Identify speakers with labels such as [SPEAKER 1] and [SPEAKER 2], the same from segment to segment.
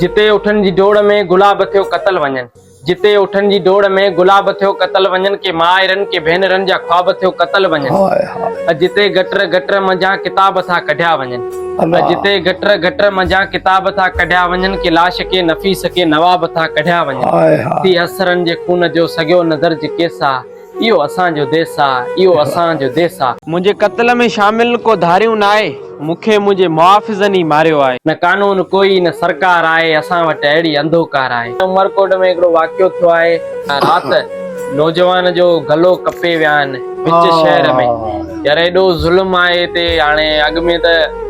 [SPEAKER 1] جتي اٺن جي ڊوڙ ۾ گلاب ٿيو قتل وڃن. جتي اٺن جي ڊوڙ ۾ گلاب ٿيو قتل وڃن ڪي مائرن ڪي ڀينرن جا خواب ٿيو قتل وڃن. جتي گٽر گٽر منجهان ڪتاب ٿا ڪڍيا وڃن. جتي گٽر گٽر منجهان ڪتاب ٿا ڪڍيا وڃن ڪي لاش ڪي نفيس ڪي نواب ٿا ڪڍيا وڃن. ٿي حسرن جي خون جو سگهيو نه درج ڪيسا. اهو اسان جو ديس آ، اهو اسان جو ديس آ. منهنجي قتل ۾ شامل ڪو ڌاريون ناهي، مون کي منهنجي محافظن ئي ماريو آهي. نه قانون ڪوئي نه سرڪار آهي، اسان وٽ اهڙي انڌوڪار آهي. عمرڪوٽ ۾ هڪڙو واقعو ٿيو آهي، رات نوجوان جو گلو ڪپي ويا آهن وچ شهر ۾، يار ايڏو ظلم آهي هتي، هاڻي اڳ ۾ ته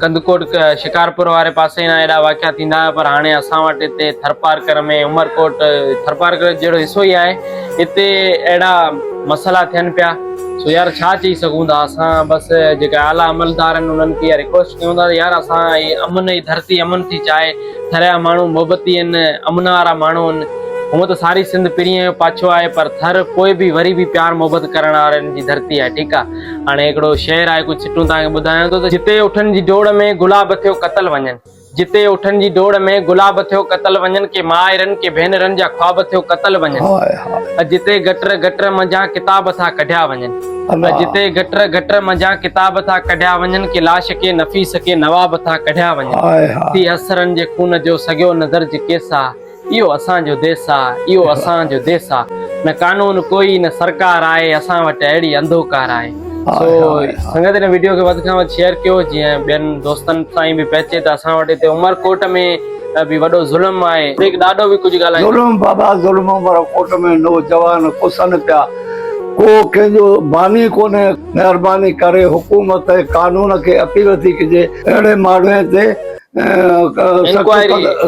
[SPEAKER 1] ڪنڌڪوٽ شڪارپور واري پاسي نه ايڏا واقعا ٿيندا هيا پر هاڻي اسان وٽ هتي ٿرپارڪر ۾ عمرڪوٽ ٿرپارڪر جهڙو حصو ئي آهي هتي اهڙا مسئلا ٿين پيا سو يار ڇا چئي سگهون ٿا اسان بس جيڪا اعليٰ عملدار آهن انهن کي اها رڪويسٽ ڪيون ٿا ته يار اسان هي امن جي ڌرتي امن ٿي چاهي ٿريا ماڻهو محبتي آهن امن وارا ماڻهو آهن هونء ته ساري سنڌ پرينء جو پاڇو آهي پر ٿر پوء به وري به پيار محبت ڪرڻ وارن جي ڌرتي آهي ٺيڪ آهي هاڻي هڪڙو شعر آهي ڪجهه سٽون توهان کي ٻڌايان ٿو ته جتي اٺن جي ڊوڙ ۾ گلاب ٿيو قتل وڃن جتي اٺن جي ڊوڙ ۾ گلاب ٿيو قتل وڃن ڪي مائرن ڪي ڀينرن جا خواب ٿيو قتل وڃن جتي گٽر گٽر منجهان ڪتاب ٿا ڪڍيا وڃن جتي گٽر گٽر منجهان ڪتاب ٿا ڪڍيا وڃن ڪي لاش ڪي نفيس ڪي نواب ٿا ڪڍيا وڃن ٿي حسرن جي خون جو سگهيو نه درج ڪيسا اهو اسان جو ديس آ، اهو اسان جو ديس آ. نه قانون ڪوئي نه سرڪار آهي، اسان وٽ اهڙي انڌوڪار آهي. سو سنگت هن وڊيو کي وڌ کان وڌ شيئر ڪيو جيئن ٻين دوستن تائين به پهچي ته اسان وٽ هتي عمرڪوٽ ۾ به وڏو ظلم آهي. هڪ ڏاڏو به ڪجهه ڳالهائيندو.
[SPEAKER 2] ظلم بابا ظلم عمرڪوٽ ۾ نوجوان ڪسن پيا ڪو ڪنهن جو باني ڪونهي مهرباني ڪري حڪومت ۽ قانون کي اپيل ٿي ڪجي اهڙي ماڻهو تي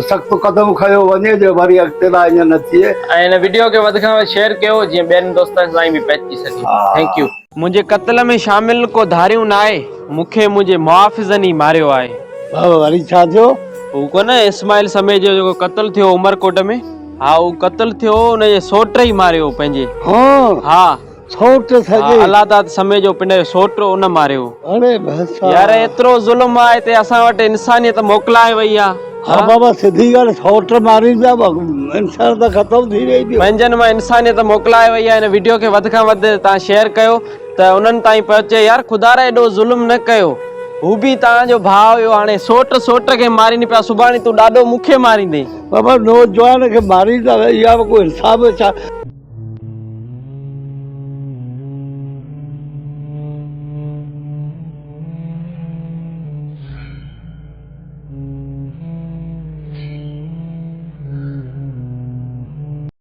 [SPEAKER 2] سخت قدم کنيو وڃي جو وري اڳتي لاء ائين نه ٿئي.
[SPEAKER 1] ۽ هن وڊيو کي وڌ کان وڌ شيئر ڪيو جيئن ٻين دوستن تائين به پهچي سگهي. Thank you. منهنجي قتل ۾ شامل ڪو ڌاريون ناهي، مون کي منهنجي محافظن ئي ماريو آهي.
[SPEAKER 2] بابا وري ڇا ٿيو؟
[SPEAKER 1] هو ڪونه اسماعيل سميجو جيڪو قتل ٿيو عمرڪوٽ ۾. ها هو قتل ٿيو ان جي سوٽ ئي ماريو پنهنجي.
[SPEAKER 2] ها.
[SPEAKER 1] ها.
[SPEAKER 2] سوٽ سڄي.
[SPEAKER 1] ها الله داد سميجو پنڊ جو سوٽ ان ماريو.
[SPEAKER 2] اڙي ڀسا.
[SPEAKER 1] يار ايترو ظلم آ هتي اسان وٽ انسانيت موڪلائي وئي آ.
[SPEAKER 2] ها بابا سڌي ڳالهه سوٽ مارين پيا انسان ته ختم ٿي وئي پيو.
[SPEAKER 1] پنهنجن مان انسانيت موڪلائي وئي آ هن وڊيو کي وڌ کان وڌ تان شيئر ڪيو ته انهن تائين پهچي يار خدارا ايڏو ظلم نه ڪيو هو به توهان جو ڀاء هيو هاڻي سوٽ سوٽ کي مارين پيا سڀاڻي تون ڏاڏو مون کي ماريندين.
[SPEAKER 2] بابا نوجوان کي مارين ٿا اها به ڪو انصاف ڇا.